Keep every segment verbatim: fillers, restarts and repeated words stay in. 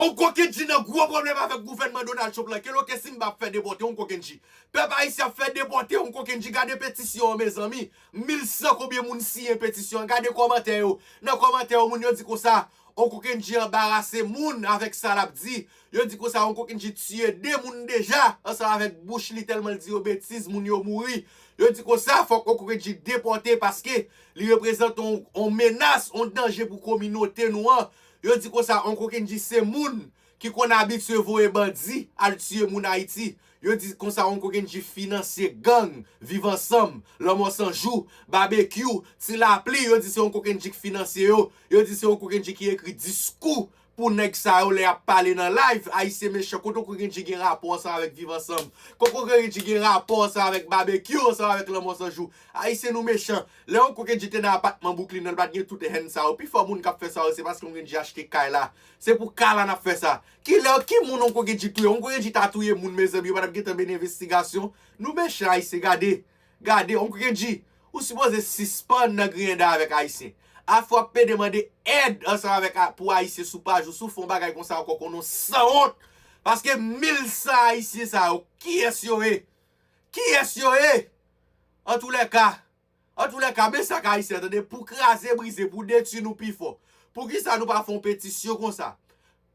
Oncle Kendji nan gwo pwoblèm avèk gouvènman Donald Trump lan. Kèlke Simba ap fè depòte Oncle Kendji. Pèp ayisyen ap fè depòte Oncle Kendji. Gade petisyon an, mezanmi. Mil san konbyen moun siyen petisyon an. Gade kòmantè yo. Nan kòmantè yo, moun yo di konsa, Oncle Kendji anbarase moun avèk sa l ap di. Yo di konsa, Oncle Kendji tiye de moun deja, ansanm avèk bouch li, tèlman l di yo betiz, moun yo mouri. Yo di konsa, fòk Oncle Kendji depòte paske li reprezante yon, yon menas, yon danje pou kominote nou an. Yo di konsa, Oncle Kendji se moun ki konn abitye voye bandi al tiye moun Ayiti. Yo di konsa, Oncle Kendji finanse gang, Viv Ansanm, Lanmò San Jou, Babekyou, Ti Lapli. Yo di se Oncle Kendji ki finanse yo. Yo di se Oncle Kendji ki ekri diskou pou nèg sa yo lè y ap pale nan live. Ayisyen mechan. Kote Oncle Kendji gen rapò ansanm avèk Viv Ansanm? Kote Oncle Kendji gen rapò ansanm avèk Babekyou, ansanm avèk Lanmò San Jou? Ayisyen, nou mechan. Lè Oncle Kendji te nan apatman Brooklyn nan, l pa t gen tout hèn sa yo. Pifò moun k ap fè sa yo, se paske Oncle Kendji achte kay la. Se pou kay la n ap fè sa. Kilè, ki moun Oncle Kendji touye? Oncle Kendji ta touye moun, mezanmi, yo pa t ap gentan mennen envestigasyon. Nou mechan, Ayisyen, gade. Gade, Oncle Kendji, ou sipoze sispann nan griyen da avèk Ayisyen. Afè w ap pede mande èd ansanm avèk a-, pou Ayisyen sou paj ou, si w fè yon bagay konsa ankò, konnen w sanwont. Paske mil san Ayisyen sa yo, kiyès yo ye? Kiyès yo ye? Antoulèka, antoulèka, men sa k Ayisyen, tande, pou kraze brize, pou detwi nou pi fò. Poukisa nou pa fè yon petisyon konsa?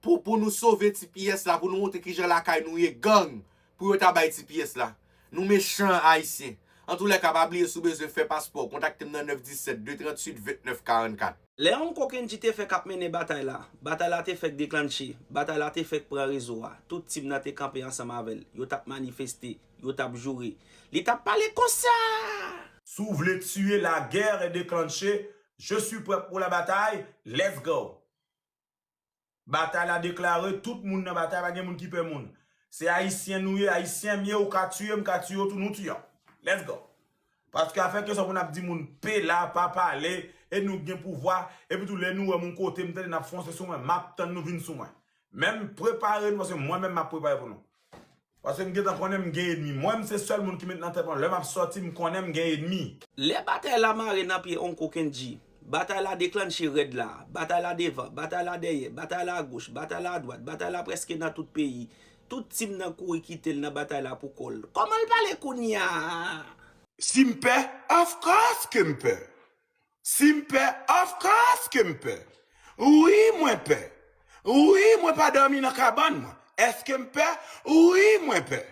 Pou, pou nou sove T P S la, pou nou montre kijan lakay nou ye gang, pou yo ta bay T P S la. Nou mechan, Ayisyen. Antoulèka, pa bliye, si w bezwen fè paspò, kontakte m nan nèf disèt, de tranntuit, vennèf karannkat. Lè Oncle Kendji te fèk ap mennen batay la, batay la te fèk deklanche, batay la te fèk pran rezo a, tout team nan te kanpe ansanm avè l, yo t ap manifeste, yo t ap joure. Li t ap pale konsa! Si w vle tiye, la guerre est déclenchée, je suis prêt pour la bataille, let's go! Batay la deklare, tout moun nan batay, pa gen moun ki pè moun. Se Ayisyen nou ye, Ayisyen m ye, ou ka tiye m, m ka tiye w tou, nou tiye w. Let's go. Paske afè kesyon pou n ap di moun pe la, pa pale, e nou gen pouvwa, epi tou lè nou wè m yon kote, m tande n ap fonse sou mwen, m ap tann nou vin sou mwen. Men m prepare nou, paske mwen menm m ap prepare pou nou. Paske m gentan konnen m gen ènmi. Mwen, m se sèl moun ki met nan tèt mwen, lè m ap sòti, m konnen m gen ènmi. Lè batay la mare nan pye Oncle Kendji, batay la deklanche rèd la, batay la devan, batay la dèyè, batay la agoch, batay la adwat, batay la prèske nan tout peyi. Tout team nan kouri kite l nan batay la pou kò l. Kòman l pale kounye a? Si m pè? Of course ke m pè. Si m pè? Of course ke m pè. Wi, mwen pè. Wi, mwen pa dòmi nan kabann mwen. Èske m pè? Wi, mwen pè.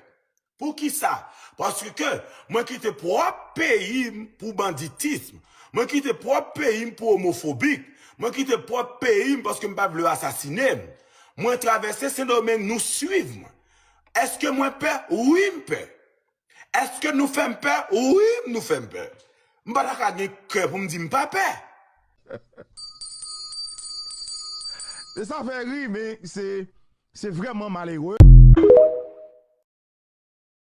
Poukisa? Paske mwen kite pwòp peyi m pou banditism. Mwen kite pwòp peyi m pou omofobik. Mwen kite pwòp peyi m paske m pa vle yo asasinen m. Mwen travèse Sendomeng, nou swiv mwen. Èske mwen pè? Wi, m pè. Èske nou fè m pè? Wi, nou fè m pè. M pa ta ka gen kè pou m di m pa pè. E sa fè ri, men se, se vrèman malere.